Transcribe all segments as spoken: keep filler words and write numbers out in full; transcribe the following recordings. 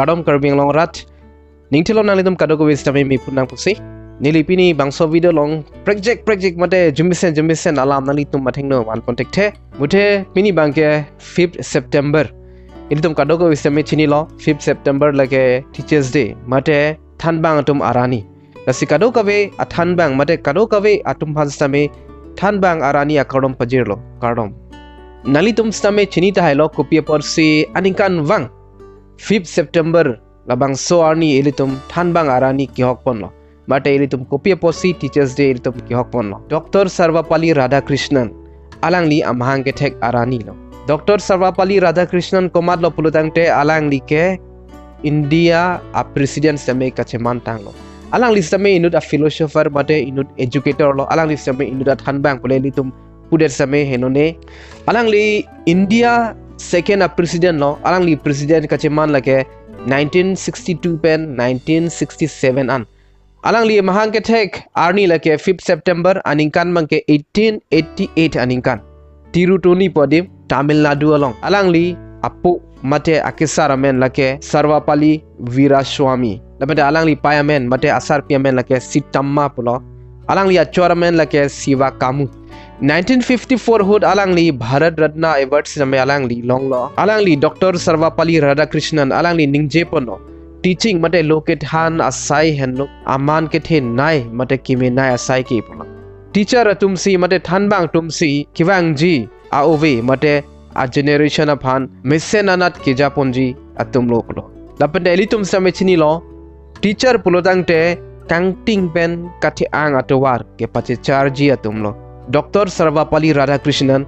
Kardom Karbi Anglong arat. Ningthelo nanglitum kadokave sitame mephu nang pusi. Neli pini bangso video along prekjak prekjak mate jumisen jumisen alam nanglitum athengno vanpon thekthe. Muthe pini abangke fifth September. Ilitum kadokave sitame chinilo, fifth September lake Teachers' Day mate thanbang atum arni. Lasi kadokave athanbang mate kadokave atum aphan sitame thanbang arni akardom pajirlo, kardom. Nanglitum sitame chini tahailo kopi apotsi aningkanvang fifth September labangso arni ilitum thanbang arni kehokponlo. Mate ilitum kopi apotsi Teachers' Day ilitum kehokponlo. Doctor Sarvepalli Radhakrishnan, alangli amahang kethek arnilo. Doctor Sarvepalli Radhakrishnan komatlo pulotangte alangli ke India a president sitame kachemantanglo. Alangli sitame inut a philosopher mate inut educator lo. Alangli sitame inut a thanbang pule ilitum pudet sitame henone. Alangli India second a president lo. Alangli president kacheman lake nineteen sixty-two pen nineteen sixty-seven an. Alangli amahang kethek arni lake fifth September, aningkan abangke eighteen eighty-eight aningkan. Tirutoni pu adim, Tamil Nadu along. Alangli apo mate akesar amen lake Sarvepalli Veeraswamy. Lapente alangli apei amen mate asarpi amen lake Sittamma pulo. Alangli achor amen lake Sivakkamu. Nineteen fifty-four ahut alangli Bharat Ratna Award sitame alangli longlo. Alangli Doctor Sarvepalli Radhakrishnan alangli ningjeponlo, teaching mate lo kethan asai henlo aman kethenei mate kemenei asai ke pulo. Teacher atumsi mate thanbang atumsi kevangji a-ove mate a-generation aphan mesen anat kejaponji atumlo pulo. Lapente ilitum sitame chinilo, teacher pulotangte kangting pen kathe-ang atovar kepachecharji atumlo. Doctor Sarvepalli Radhakrishnan,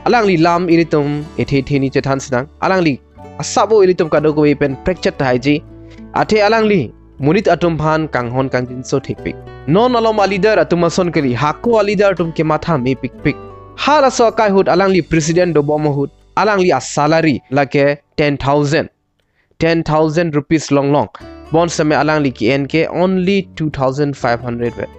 alangli alam ilitum ethe ethe ni chethan sinang, alangli asabo ilitum kadokave pen prekchet tahai ji. Athe alangli monit atum aphan kanghon kangjinso thepik. Non alom a-leader atum ason kali, hako a-leader atum kematha mepikpik. Halaso akai ahut alangli president dobom ahut alangli a-salary lake ten thousand, ten thousand rupees longlong. Bonsitame alangli ke-en ke only two thousand five hundred vet.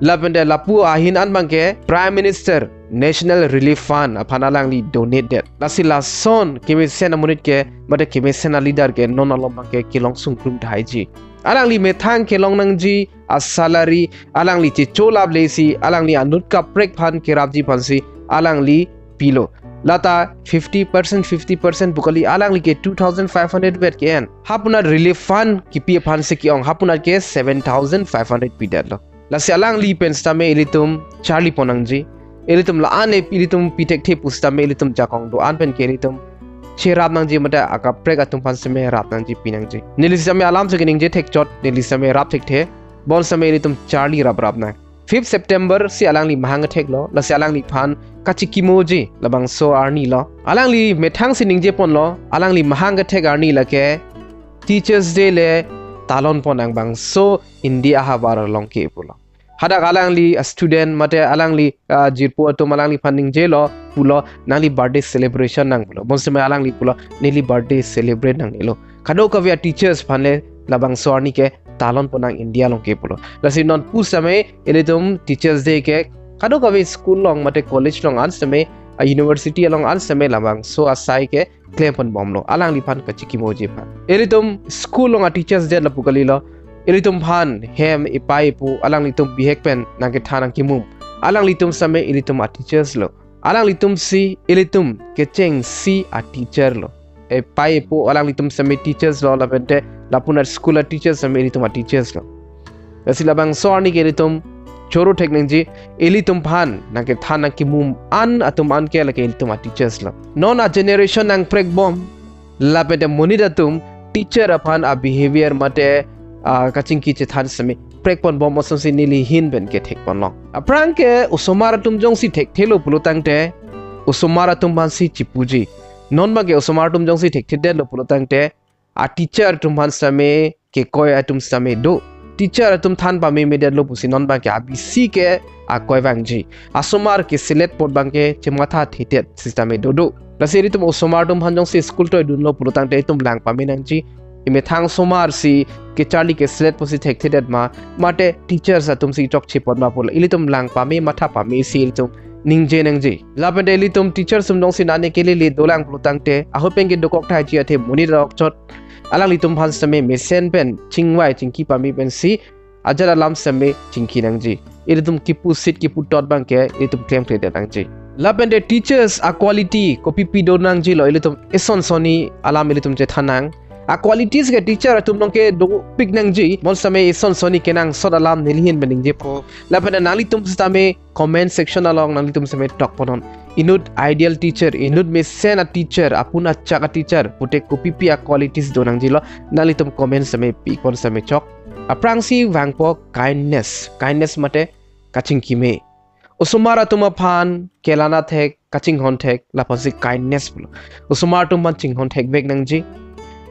Lapente lapu ahin an abangke Prime Minister National Relief Fund aphan alangli donate det. Lasi lason kemesen amonit ke mate kemesen a-leader ke non alom abangke kelong sungklum tahai ji. Alangli methang kelong nangji a-salary, alangli checholap lesi, alangli anut kaprek aphan kerapji aphansi alangli pilo. Lata fifty percent, fifty percent pu kali, alangli ke two thousand five hundred vet ke-en. Hapunat relief fund kipi aphansi ke-ong, hapunat ke seven thousand five hundred pidetlo. Lasi alangli pen sitame ilitum charlipon nangji. Ilitum la-an e ilitum pi thekthe pusitame ilitum jakong do-an pen ke ilitum cherap nangji mate akaprek atum aphan sitame rap nangji pi nangji. Neli sitame alam si keningje thekchot, neli sitame rap thekthe. Bonsitame ilitum charli raprap nang. Fifth September si alangli mahang ketheklo, lasi alangliphan kachikimoji labangso arnilo. Alangli methang si ningjeponlo, alangli mahang kethek arni lake Teachers' Day le talonpon nang bangso India ahavar along ke pulo. Hadak alangli a-student mate alangli, ah, jirpo atum alangliphan ningjelo pulo, nangli birthday celebration nang pulo. Bonsitame alangli pulo, neli birthday celebrate nangnelo. Kadokave a-teachers aphan le labangso arni ke talonpon nang India along ke pulo. Lasi non pusitame ilitum Teachers' Day ke kadokave school along mate college along an sitame, a-university along an sitame labangso asai ke klemponbomlo, alangliphan kachikimoji aphan. Ilitum school along a-teachers det lapu kalilo. Ilitum aphan hem epei epo alanglitum bihek pen nangkethan nangkimum. Alanglitum sitame ilitum a-teachers lo. Alanglitumsi ilitum kechengsi a-teacher lo. Epei epo alanglitum sitame teachers lo, lapente lapunat school a-teachers sitame ilitum a-teachers lo. Lasi labangso arni ke ilitum choro thek nangji, ilitum aphan nangkethan nangkimum an atum an ke lake ilitum a-teachers lo. Non a-generation nangprekbom, lapente monit atum teacher aphan a-behavior mate, ah, kachingki chethan sitame prekponbom asonsi neli ahin pen ke thekponlong. Aphrang ke osomar atum jongsi thekthelo pulotangte, osomar atum aphansi chipuji. Non abangke osomar atum jongsi thekthedetlo pulotangte, a-teacher atum aphan sitame kekoi atum sitame do. Teacher atum than pamemedetlo pusi non abangke abisi ke akoi vangji. Asomar ke select apot abangke chematha thedet sitame dodo. Lasi ilitum osomar atum aphan jongsi school toidunlo pulotangte itum lang pame nangji. Imethang osomar si kecharli ke select apotsi thekthedet ma, mate teachers atumsi chokche apot ma pulo ilitum lang pame matha pamesi ilitum ningje nangji. Lapente ilitum teachers atum jongsi nane kelele dolang pulotangte, ahut pen ke dokok tahai ji athe monit rok chot alanglitum aphan sitame mesen pen chingvai chingki pame pensi ajat alam sitame chingki nangji. Ilitum kipu sit kipu tot abangke ilitum klemkledet nangji. Lapen te teachers a-quality kopipi do nangjilo, ilitum eson sonni alam ilitum chethan nang. A-qualities ke teacher atum along ke dopik nangji. Bonsitame eson sonni kenangsot alam neli ahin pen ningjepo. Lapen nanglitum sitame comment section along nanglitum sitame tokponnon. Inut ideal teacher, inut mesen a-teacher, apun achak a-teacher pute kopipi a-qualities do nangjilo, nanglitum comment sitame pipon sitame chok. Aphrangsi vangpo kindness. Kindness mate kachingkime. Osomar atum aphan kelana thek, kachinghon thek, laphansi kindness pulo. Osomar atum aphan chinghon thekvek nangji.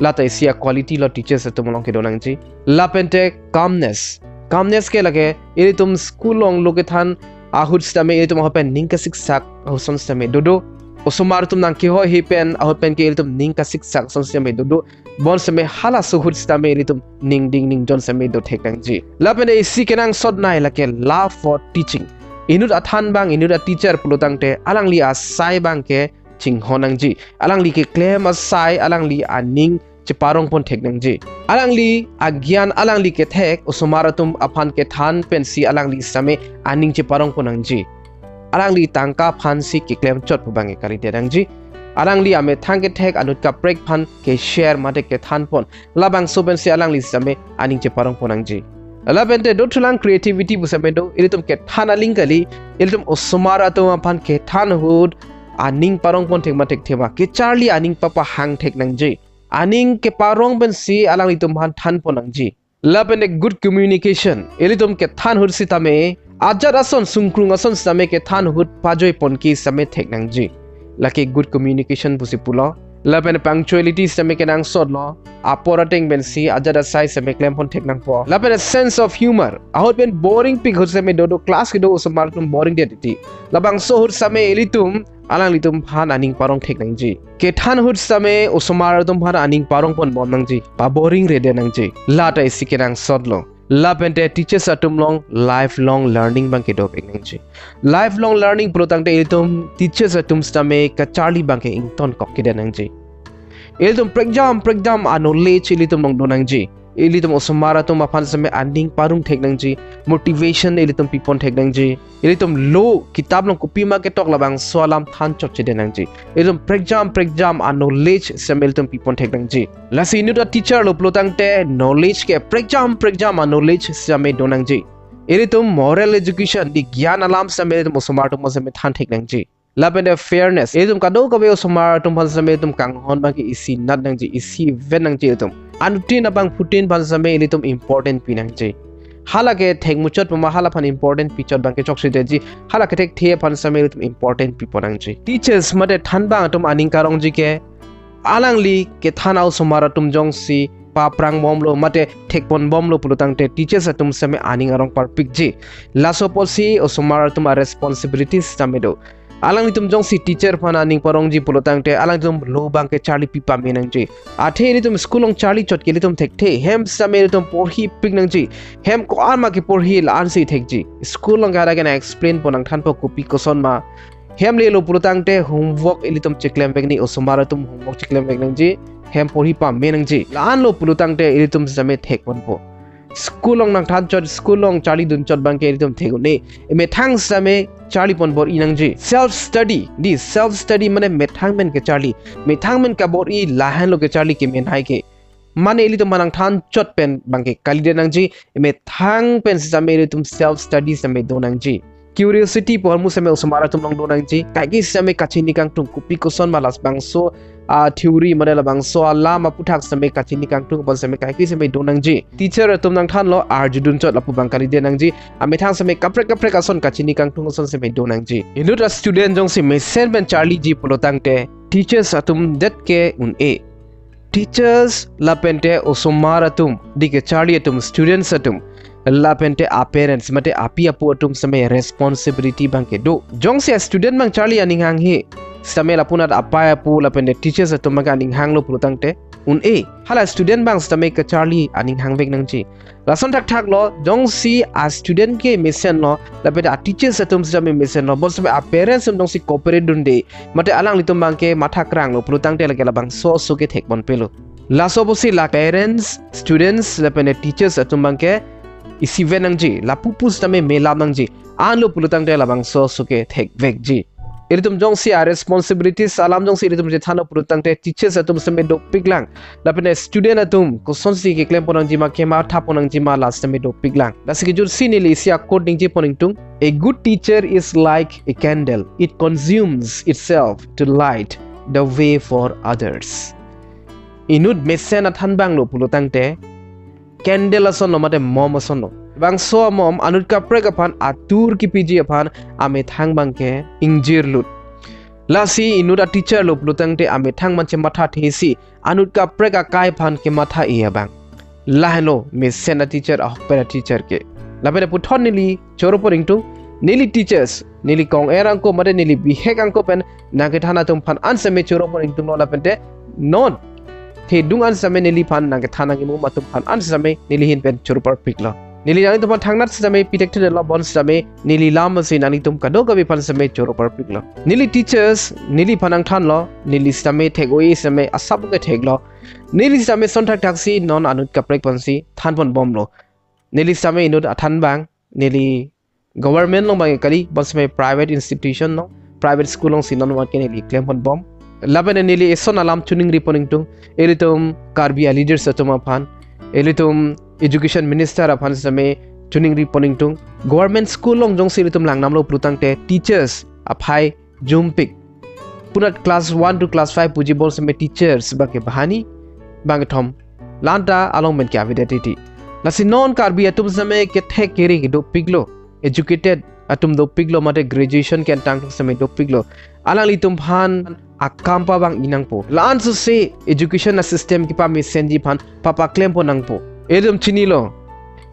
Lata isi a-quality lo teachers atum along kedo nangji. Lapen te calmness. Calmness ke lake ilitum school along lo kethan ahut sitame ilitum ahut pen ning kasiksak ason sitame dodo. Osomar atum nangkehoi-he pen ahut pen ke ilitum ning kasiksak ason sitame dodo. Bonsitame halaso ahut sitame ilitum ningding ningjon sitame do thek nangji. Lapen isi kenangsot nei lake love for teaching. Inut athan abang, inut a-teacher pulotangte alangli asai abangke chinghon nangji. Alangli keklem asai, alangli aning cheparongpon thek nangji. Alangli agyan, alangli kethek osomar atum aphan kethan pensi alangli sitame aning cheparongpon nangji. Alangli tangka aphansi keklem chot pu abangke kalidet nangji. Alangli amethang kethek anut kaprek aphan ke-share mate kethanpon, labangso pensi alangli sitame aning cheparongpon nangji. Lapen te dothulang creativity pu sitame do, ilitum kethan aling kali, ilitum osomar atum aphan kethan ahut aning parongpon thek ma thekthe ma, kecharli aning papahang thek nangji. Aning keparong pensi alanglitum aphan thanpon nangji. Lapen te good communication. Ilitum kethan ahut sitame ajat ason sungkrung ason sitame kethan ahut pajoiponke sitame thek nangji. Lake good communication pusi pulo. Lapen punctuality sitame kenangsotlo. Apor ateng pensi ajat asai sitame klempon thek nangpo. Lapen sense of humor. Ahut pen boring pik ahut sitame dodo, class kedo osomar atum boring det titi. Labangso ahut sitame ilitum alanglitum aphan aning parong thek nangji. Kethan ahut sitame osomar atum aphan aning parongponbom nangji, paboring redet nangji. Lata isi kenangsotlo. Lapen te teachers atum along lifelong learning abangke dopik nangji. Lifelong learning pulotangte ilitum teachers atum sitame kacharli abangke ingtonkokkedet nangji. Ilitum prekjam prekjam a-knowledge ilitum along do nangji. Ilitum osomar atum aphan sitame aning parong thek nangji, motivation ilitum pipon thek nangji. Ilitum lo kitab along kopima ketok labangso alam than chotchedet nangji. Ilitum prekjam prekjam a-knowledge sitame ilitum pipon thek nangji. Lasi inut a-teacher lo pulotangte knowledge ke prekjam prekjam a-knowledge sitame do nangji. Ilitum moral education, di gyan alam sitame ilitum osomar atum aphan sitame than thek nangji. Lapen te fairness. Ilitum kadokave osomar atum aphan sitame ilitum kanghon abangke isi nat nangji, isi ven nangji ilitum. Anuttin abangphutin aphan sitame ilitum important pi nangji. Hala kethek muchot pama hala aphan important pichot abangke chokchedetji. Hala kethekthe aphan sitame ilitum important pipon nangji. Teachers mate thanbang atum aning karongji ke alangli kethan a-osomar atum jongsi paprangbomlo mate thekponbomlo pulotangte teachers atum sitame aning arong parpikji. Laso apotsi osomar atum a-responsibility sitame do. Alanglitum jongsi teacher aphan aning parongji pulotangte alanglitum lo abangke charli pipame nangji. Athe ilitum school along charli chot ke ilitum thekthe, hem sitame ilitum porhipik nangji. Hem ko-an ma keporhi la-ansi thekji. School along ke ada ke nang-explainpo, nangthanpo kopi kosonma. Hem lelo pulotangte homework ilitum cheklemvek nangji, osomar atum homework cheklemvek nangji, hem porhi pame nangji. La-anlo pulotangte ilitum sitame thekponpo. School along nangthan chot, school along charlidun chot abangke ilitum thek un-e. Emethang sitame charlipon bor-i nangji. Self study, di self study mane methang pen kecharli. Methang pen kabor-i lahenlo kecharli kemenei ke. Mane ilitum aphan nangthan chot pen abangke kalidet nangji, emethang pen sitame ilitum self study sitame do nangji. Curiosity pu ahormu sitame osomar atum along do nangji. Kaike sitame kachini kangtung, kopi kosonma labangso a-theory mane labangso alam aputhak sitame kachini kangtung apot sitame kaike sitame do nangji. Teacher atum nangthanlo arjudun chot, lapu abang kalidet nangji. Amethang sitame kaprek kaprek ason kachini kangtung ason sitame do nangji. Inut a-student jongsi mesen pen charliji pulotangte teachers atum det ke un-e. Teachers lapen te osomar atum, di kecharli atum, students atum, lapen te a-parents mate api apo atum sitame responsibility abangke do. Jongsi a-student abang charli aning hanghe sitame lapunat apai apo lapen te teachers atum abangke aning hanglo pulotangte un-e. Hala student abang sitame kecharli aning hangvek nangji. Lason thakthaklo, jongsi a-student ke mesenlo lapen te a-teachers atum sitame mesenlo, bonsitame a-parents atum jongsi cooperate dunde mate alanglitum abangke matha kranglo pulotangte lake labangso aso ke thekponpelo. Laso apotsi la parents, students lapen teachers atum abangke isiven nangji, lapu pusitame melam nangji. Anlo pulotangte labangso aso ke thekvekji. Ilitum jongsi a responsibilities alam jongsi ilitum chethanlo pulotangte teachers atum sitame dopiklang. Lapen student atum kosonsi keklempon nangjima, kemathapon nangjima, la sitame dopiklang. Lasi kejutsi neli isi a-quote ningjepon ingtung. A good teacher is like a candle. It consumes itself to light the way for others. Inut mesen athan abanglo pulotangte candle asonlo mate mom asonlo. Bangso amom anut kaprek aphan atur kipiji aphan amethang abangke ingjirlut. Lasi inut a-teacher lo pulotangte amethang man chemathathesi anut kaprek akai aphan kematha-e abang. Lahenlo mesen a-teacher, ahokpet a-teacher ke. Lapen puthot neli choropon ingtung, neli teachers, neli kong-er angko mate neli bihek angko pen nangkethan atum aphan an sitame choropon ingtunglo lapente non thedung an sitame neliphan nangkethan nangkimum atum aphan an sitame neli ahin pen choro parpiklo. Neli nanglitum aphan thangnat sitame pi thekthedetlo, bonsitame neli lam asi nanglitum kadokave aphan sitame choro parpiklo. Neli teachers, neliphan nangthanlo, neli sitame thek-o-e sitame asap ke theklo. Neli sitame son thakthaksi non anut kaprek aphansi thanponbomlo. Neli sitame inut athan abang, neli government along abang kali, bonsitame private institution along, private school alongsi non abangke neli klemponbom. Lapen neli eson alam choningripon ingtung, ilitum Karbi a-leaders atum aphan, ilitum education minister aphan sitame choningripon ingtung. Government school along jongsi ilitum langdamlo pulotangte teachers aphai jumpik. Punat class one to class five puji bonsitame teachers abangke bahani, abangke thom. La-anta along pen ke avedet titi. Lasi non Karbi atum sitame kethek kere ke dopiklo. Educated atum dopiklo mate graduation ke-entang sitame dopiklo. Alanglitum aphan akam pabang-i nangpo. La-an sose education a-system kepamesenji aphan papa klempo nangpo. Ilitum chinilo.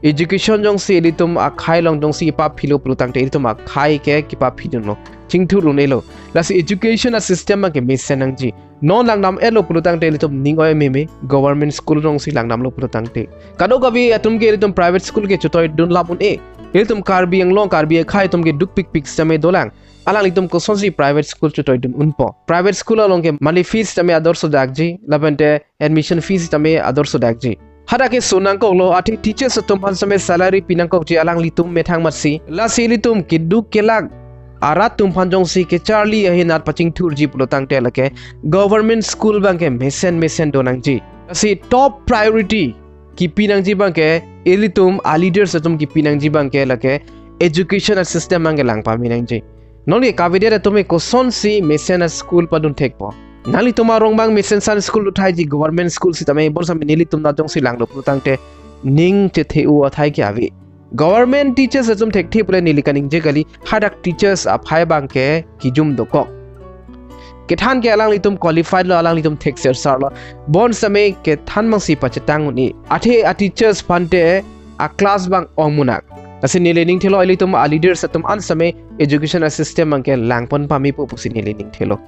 Education jongsi ilitum akhai along jongsi kepaphilo pulotangte ilitum akhai ke kepaphidunlo. Chingthur un-elo. Lasi education a-system abangke mesen nangji. Non langdam-etlo pulotangte ilitum ning oi meme government school alongsi langdamlo pulotangte. Kadokave atum ke ilitum private school ke chotoidun lap un-e. Ilitum Karbi Anglong, Karbi akhai atum ke dukpikpik sitame dolang. Alanglitum kosonsi private school chotoidun unpo. Private school along ke monthly fees sitame ador sodakji, lapente admission fees sitame ador sodakji. Hadak ke so nangkoklo, athe teachers atum aphan sitame salary pinangkokji alanglitum methang amatsi. Lasi ilitum keduk kelak arat atum aphan jongsi kecharli ahin at pachingthurji pulotangte lake government school abangke mesen mesen do nangji. Lasi top priority kipi nangji abangke ilitum a-leaders atum kipi nangji abangke lake education a-system abangke lang pame nangji. Non ke kavedet atum ke kosonsi mesen a-school padun thekpo. Nanglitum arong abang mesen san school do thaiji, government school sitame, bonsitame nelitum nat jongsi langlo pulotangte ning chethe-o athai ke ave. Government teachers atum thekthe pule neli kaningje kali, hadak teachers aphai abangke kijum dokok. Kethan ke alanglitum qualified lo, alanglitum thekser sar lo. Bonsitame kethan abangsi pachetang un-e. Athe a-teachers aphante a-class abang ongmunak. Lasi neli ningthelo ilitum a-leaders atum an sitame education a-system abangke langpon pamepo pusi neli ningthelo.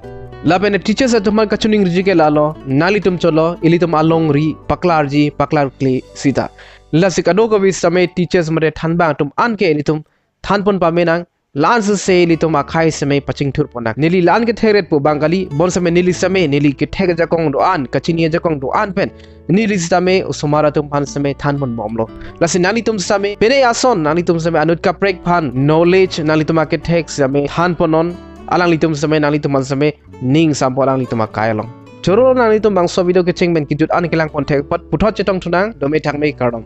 Lapen teachers atum aphan kachoningriji ke lalo, nanglitum cholo, ilitum alongri paklarji, paklarkle sita. Lasi kadokave sitame teachers mate thanbang atum an ke ilitum thanpon pame nang, la-an sose ilitum akhai sitame pachingthurpon nang. Neli la-an kethekretpo abang kali, bonsitame neli sitame, neli kethek ajakong do-an, kachini ajakong do-an pen neli sitame osomar atum aphan sitame thanponbomlo. Lasi nanglitum sitame, pine ason nanglitum sitame anut kaprek aphan knowledge nanglitum akethek sitame thanponnon, alanglitum sitame nanglitum aphan sitame ning sampo alanglitum akai along. Choro nanglitum bangso video kecheng pen kejut an kelangpon thek apot puthot chetongthu nang, dome thakme, kardom.